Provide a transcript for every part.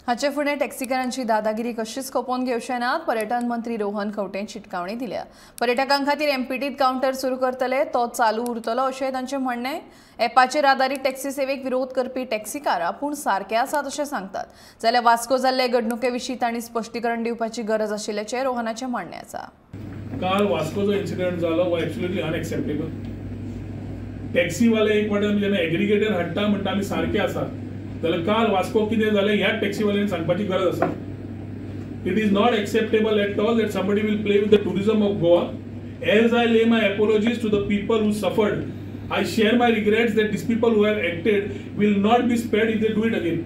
हाचे फुडें टॅक्सीकारांची दादागिरी कशीच खपोवन घेवचे नात. पर्यटन मंत्री रोहन खंवटेन शिटकावणी दिल्या. पर्यटकां खातीर एमपीटीत कावंटर सुरू करतले, तो चालू उरतलो अशें तांचें म्हणणें. ॲपाचेर आदारीत टॅक्सी सेवेक विरोध करपी टॅक्सीकार आपूण सारके आसात अशें सांगतात, जाल्यार वास्को जाल्ले घडणुके विशीं तांणी स्पश्टीकरण दिवपाची गरज आशिल्ल्याचें रोहनाचें म्हणणें आसा. काल वास्कोचो इन्सिडंट जालो हो ॲब्सोल्युटली अनएक्सेप्टेबल. टॅक्सीवाले एक वाटेन जेन्ना एग्रिगेटर हाडटा म्हणटा आमी सारके आसात, जाल्यार काल वास्को कितें जालें ह्या टॅक्सीवाल्यांनी सांगपाची गरज आसा. It is not acceptable at all that somebody will play with the tourism of Goa. As I lay my apologies to the people who suffered, I share my regrets that these people who have acted will not be spared if they do it again.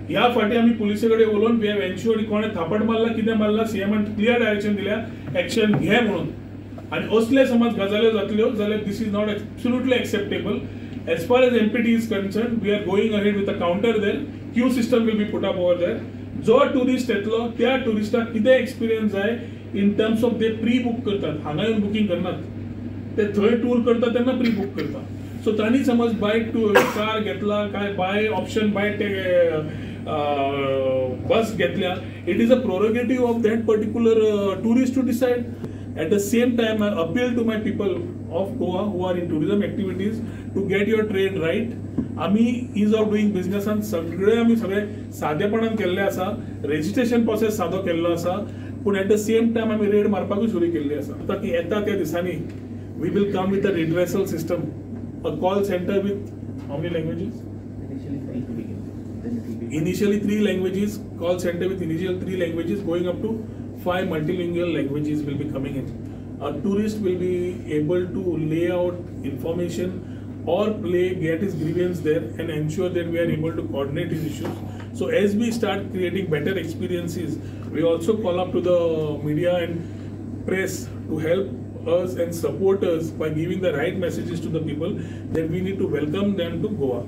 ह्या फाटी आमी पुलिसे कडेन उलोवन we have ensured कोणें थापट मारला कितें मारला, सीएमान क्लियर डायरेक्शन दिल्या एक्शन घे म्हणून. आनी असले समज गजाल्यो जातल्यो जाल्यार this is not absolutely acceptable. As far as MPT is concerned, we are going ahead with a counter there. Queue system will be put up over there. जो टुरिस्ट येतलो त्या टुरिस्टाक कितें एक्सपिरियन्स जाय इन टर्म्स ऑफ ते pre book करतात, हांगा येवन booking करनात, ते थंय टूर करतात तेन्ना प्री बूक करता. सो तांणी समज बाय कार घेतला काय बाय ऑप्शन बाय बस घेतल्या, it is a prerogative of that particular tourist to decide. At the same time, I appeal to my people of Goa who are in tourism activities to get your trade right. आमी is of doing बिझनेसान सगळे आमी सगळे सादेपणान केल्ले आसा, registration process सादो केल्लो आसा, पूण एट the same time आमी रेड मारपाकूय सुरू केल्ली आसा. आतां की येता त्या दिसांनी we will come with a redressal system, a call centre with how many languages? Initially 3 languages, call center with initial 3 languages going up to 5 multilingual languages will be coming in. A tourist will be able to lay out information or get his grievance there and ensure that we are able to coordinate his issues. So as we start creating better experiences, we also call up to the media and press to help us and support us by giving the right messages to the people that we need to welcome them to Goa.